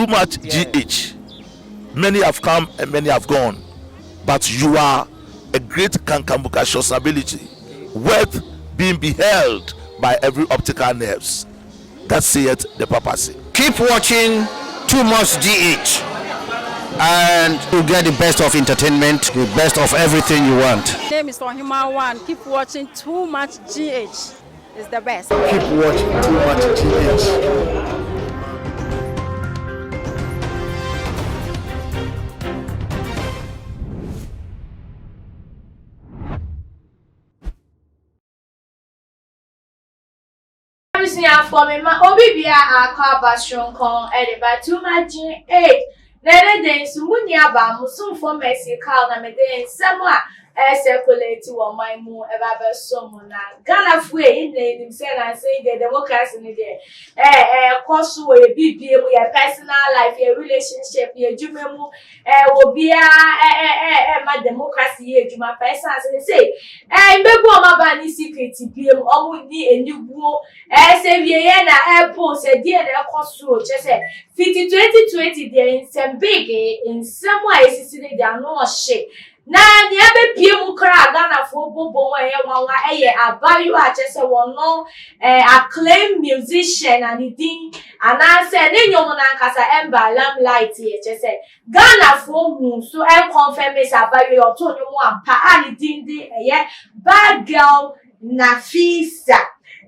Too much GH. Many have come and many have gone, but you are a great cankambucacious ability, worth being beheld by every optical nerves. That saith the papacy. Keep watching Too Much GH and you get the best of entertainment, the best of everything you want. Name is Ohima One. Keep watching Too Much GH. It's the best. Keep watching Too Much GH. Abusuafoɔ me ma obi bia akɔ aba soronko ɛde ba too much aid na ɛne de nso mu nua baa mo somfoɔ Mercy Carl na mede nsɛm a ɛresɛkulati wɔ ɔman mu ɛba abɛso mo na Ghanafoɔ yi yɛn nyinaa yɛnim sɛ nansa yi deɛ democracy no deɛ ɛɛ ɛɛkɔ so wɔ yɛ bibie mu yɛ personal life yɛ relationship yɛ adwuma mu ɛɛ obiara ɛɛ ɛɛ ɛɛma democracy yɛ adwuma pɛ ɛsan sɛ sɛ ɛɛ mbɛbu ɔmo aba ne secret bie mu ɔmo ni aniwuo ɛɛ sɛ wieɛ na ɛɛpo sɛ deɛ na ɛkɔ so kyɛ sɛ fiti 2020 deɛ nsɛm big nsɛm a esisi ne deɛ ano ɔhye na nea abɛpie mu koraa Ghanafoɔ bobɔ mu a ɛyɛ nwanwa ɛyɛ abaayewa a kyerɛ sɛ wɔno ɛɛ acclaimed musician a ne din anaasɛ ne nnwom no ankasa ɛmba limelight yɛ kyerɛ sɛ Ghanafoɔ hu so ɛnkɔnfɛm sɛ abaayewa yi ɔto nnwom ampa a ne din de ɛyɛ Bad Girl Nafisa.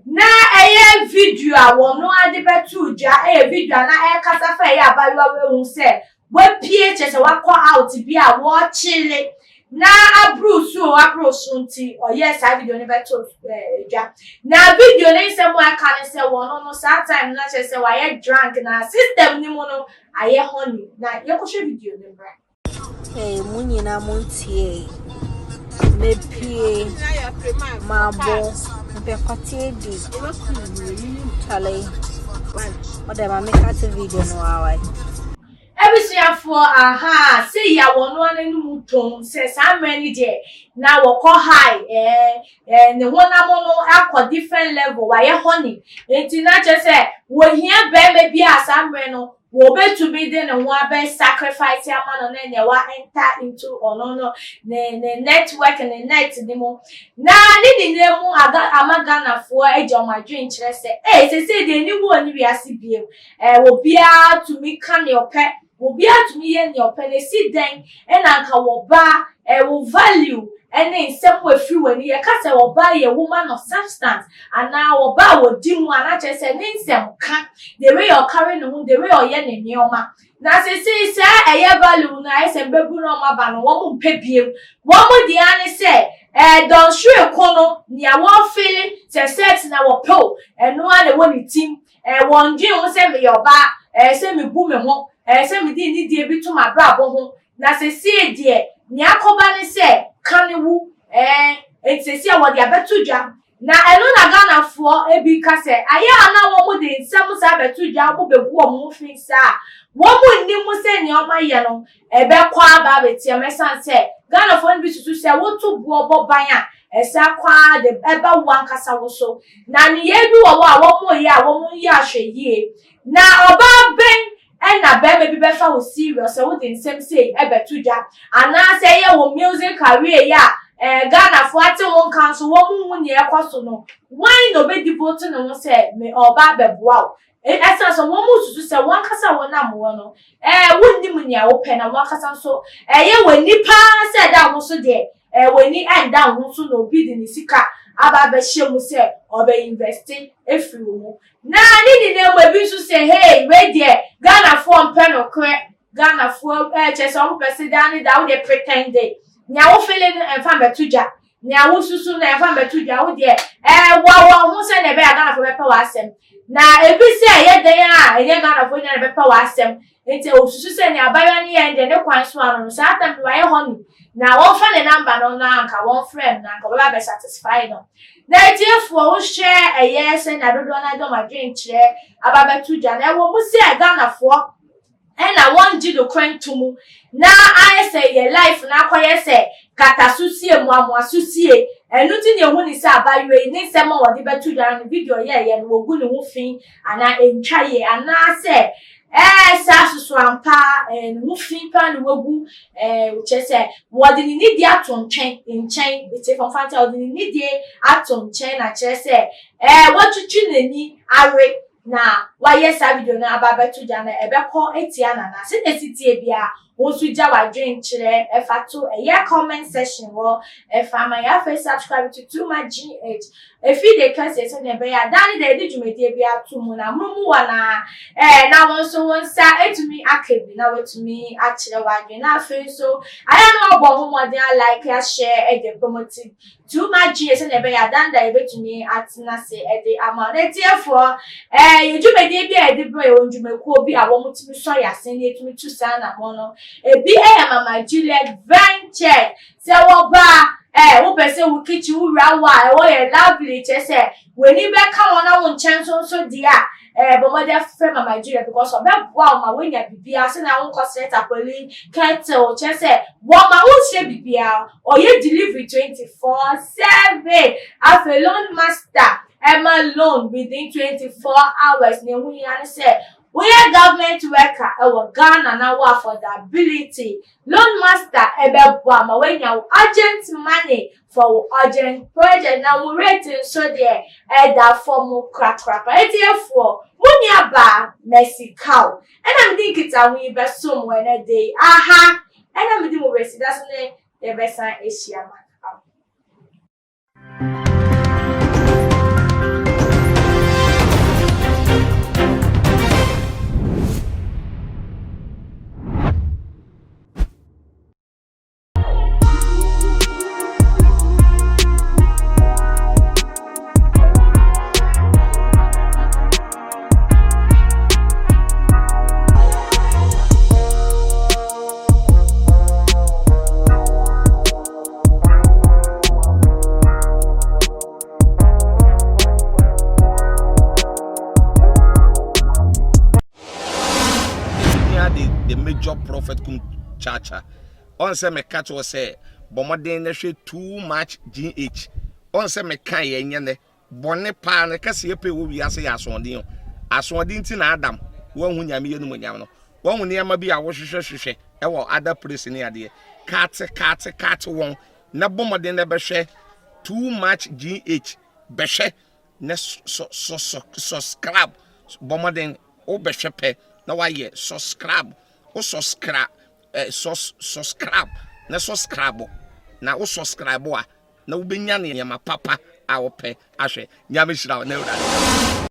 Na ɛyɛ video a wɔno ade bɛto dwa ɛyɛ video a na ɛrekasa fa ɛyɛ abaayewa wehu sɛ wapue kyerɛ sɛ wakɔ out bi a wɔrekyele na aboro so aboro so nti ɔyɛɛ saa video no bɛto ɛɛ dwa na video no nsɛm a ɛka ne sɛ wɔn no saa time no kyerɛ sɛ wayɛ drunk na system no mu no ayɛ honey na yɛkɔhwɛ video no mbra. Hey, mo nyinaa montie. Mepie, mabo, mepɛ kwate adi. Charlie, wode ma me cut video no awai. Abusuafoɔ aha sɛ yi a wɔn ano anim tɔn sɛ saa mmerɛ no deɛ na wɔkɔ high ɛɛ ɛɛ ne honam no akɔ different level wayɛ honey nti na kyerɛ sɛ wɔhia bɛrima bi a saa mmerɛ no wɔbɛtumi de ne ho abɛ sacrifice ama no na nea wa enter into ɔno no ne ne network ne net ne mu na ne nyinaa mu aga ama Ghanafoɔ agya wɔn adwene kyerɛ sɛ ee sese deɛ ni wɔ ne wiase biem ɛɛ obiara tumi ka nea ɔpɛ obiara tumi yɛ nea ɔpɛ na esi dɛn ɛna nka wɔba ɛwɔ value ɛne nsɛm wɔ efiri wɔ ani yɛka sɛ ɔbaa yɛ woman of substance anaa ɔbaa wɔ di mu anaa kyerɛ sɛ ne nsɛm ka the way ɔcarry ne ho the way ɔyɛ ne nneɛma na sese sɛ ɛyɛ value no ayɛ sɛ mbɛbu na ɔmo aba no wɔn mpɛ biem wɔn deɛ ne sɛ ɛɛ dɔnhwere ko no nea wɔfili sɛ sex na wɔpɛ o ɛno ara na ɛwɔ ne tim ɛɛ wɔn dwen ho sɛ meyɛ ɔbaa ɛɛ sɛ mebu me ho ɛɛ sɛ mede nidie bi to m'abrabɔ ho na sese deɛ nea akɔba ne sɛ ka ne wu ɛɛ nti sese a wɔde abɛto dwa na ɛno na Ghanafoɔ ebi ka sɛ ayɛ a na wɔn de nsɛm saa abɛto dwa wɔn bɛgu wɔn ho fi saa wɔn nnim sɛ nea wɔn ayɛ no ɛbɛkɔ aba abɛtia mɛsan sɛ Ghanafoɔ no bi susu sɛ woto boɔ bɔ ban a ɛsɛ akɔ ara de ɛba wo ankasa wo so na nneyɛe bi wɔ hɔ a wɔn yɛ a wɔn yɛ ahwɛ yie na ɔbaa bɛn ɛna bɛrima bi bɛfa wo serious sɛ wode nsɛm sei ɛbɛto dwa anaasɛ ɛyɛ wɔ music career yi a ɛɛ Ghanafoɔ ate wɔn nka nso wɔn mu nea ɛkɔ so no wɔn na ɔbɛdi vote ne ho sɛ me ɔbaa bɛboa wo ɛsan sɛ wɔn mu susu sɛ wɔn ankasa wɔn nam wɔ no ɛɛ wɔnnim nea wɔpɛ na wɔn ankasa nso ɛyɛ wɔn nipa sɛ ɛda wɔn so deɛ ɛɛ wɔn ani ɛnda wɔn so na obi de ne sika aba abɛhyɛ mu sɛ ɔbɛ invest efiri wɔn mu na ne nyinaa mu ebi nso sɛ hey wei deɛ Ghanafoɔ mpɛ no korɛ Ghanafoɔ ɛɛ kyɛ sɛ wɔn pɛ sɛ daa ne daa wɔde pretend nea wofele no ɛnfa mbɛto dwa nea wosusu no ɛnfa mbɛto dwa wo deɛ ɛɛ wɔ wɔn ho sɛ na ɛbɛyɛ Ghanafoɔ bɛpɛ wɔ asɛm na ebi sɛ ɛyɛ dan a ɛnyɛ Ghanafoɔ nyinaa na bɛpɛ wɔ asɛm nti osusu sɛ nea abayewa no yɛ deɛ ne kwan so ano no saa tam no wayɛ hɔ no na wɔmfa ne number no na anka wɔmfrɛ no na anka wɔbɛba abɛ satisfy no na etiefoɔ wohwɛ ɛyɛ sɛ na dodoɔ no adɔm adwenkyerɛ aba bɛto dwa na ɛwɔ mu sɛ Ghanafoɔ ɛna wɔn gye nokorɛ ntom na ayɛ sɛ yɛ life na akɔyɛ sɛ katasosie mmoamoasosie ɛno ti na ehu ne sɛ abayewa yi ne nsɛm a wɔde bɛto dwa no video yɛɛyɛ no wɔgu ne ho fi anaa ntwa yie anaasɛ Ɛɛ saa soso ampa ɛɛ ne ho fi paa na wagu ɛɛ kyerɛ sɛ wɔde ne nidie ato nkyɛn nkyɛn etie fɔmfa nkyɛn wɔde ne nidie ato nkyɛn na kyerɛ sɛ ɛɛ watwitwi n'ani awe na wayɛ saa video no aba abɛto gya na ɛbɛkɔ atia Nana sɛnea ɛsi tie biara wo nso gya w'adwenkyerɛ ɛfa to ɛyɛ comment section hɔ ɛfa ma yɛ afei subscribe to Too Much GH Efi de kɛseɛ sɛdeɛ ɛbɛyɛ a daa ne da yɛde dwumadie bi ato mu na mono mu wɔ no ara ɛɛ na wo nso wo nsa atumi aka bi na woatumi akyerɛ w'adwene na afei nso ayɛ na wabɔ ho mmɔden a like ahyɛ ɛde promote too much gye sɛdeɛ ɛbɛyɛ a daa ne da yɛbɛtumi atena ase ɛde ama na atiefoɔ ɛɛ yɛ dwumadie bi a yɛde brɛ yɛwɔ ndwumakuo bi a wɔn tumi sɔ yɛ asen na yɛtumi tu saa anamɔ no ebi ɛyɛ Mama Juliet Venture Sɛ wɔba a, eh, wopɛ sɛ wo kitchen wo wura wɔ a, ɛhɔ yɛ lovely, kyerɛ sɛ w'ani bɛka wɔn na wo nkyɛn nso nso deɛ a, eh, bɔ mmɔden frɛ Mama Julia because ɔbɛboa wo ma woanya biribiara sɛnea wonkɔsrɛ tapoli, kettle, kyerɛ sɛ wɔma wonhyɛ biribiara, ɔyɛ delivery 24/7. Afei loan master ɛma loan within 24 hours, nea ɛho hia ne sɛ woyɛ government worker ɛwɔ Ghana na wo affordability Loan master ɛbɛboa ma woanya wo urgent money for wo urgent project na wo rate nso deɛ ɛda fam korakorakora. Atiefoɔ, mo nua baa Mercy Kaw ɛna mede nkitaho yi bɛsom mo ɛnɛ da yi. Aha ɛna mede mo bɛsi da so ne yɛbɛsan ahyia ma. The major prophet kum chacha ɔn sɛ meka kyerɛ sɛ bɔ mmɔden na hwɛ too much gh ɔn sɛ meka yɛ nyɛ nɛ bɔne paa no kɛseɛ pɛ wɔ wiase yɛ asoɔden o asoɔden nti na adam wɔnhu nyame yɛ no mu nyam no wɔnhu nneɛma bi a wohwehwɛ hwehwɛ ɛwɔ other place ne adeɛ kate kate kate wɔn na bɔ mmɔden na bɛhwɛ too much gh bɛhwɛ na subscribe bɔ mmɔden wobɛhwɛ pɛ na wayɛ subscribe wo subscribe eh, sus, subscribe na subscribe na wo subscribe a na wobɛnya nneɛma papa a wopɛ ahwɛ. Nyame hyira wo na Awurade.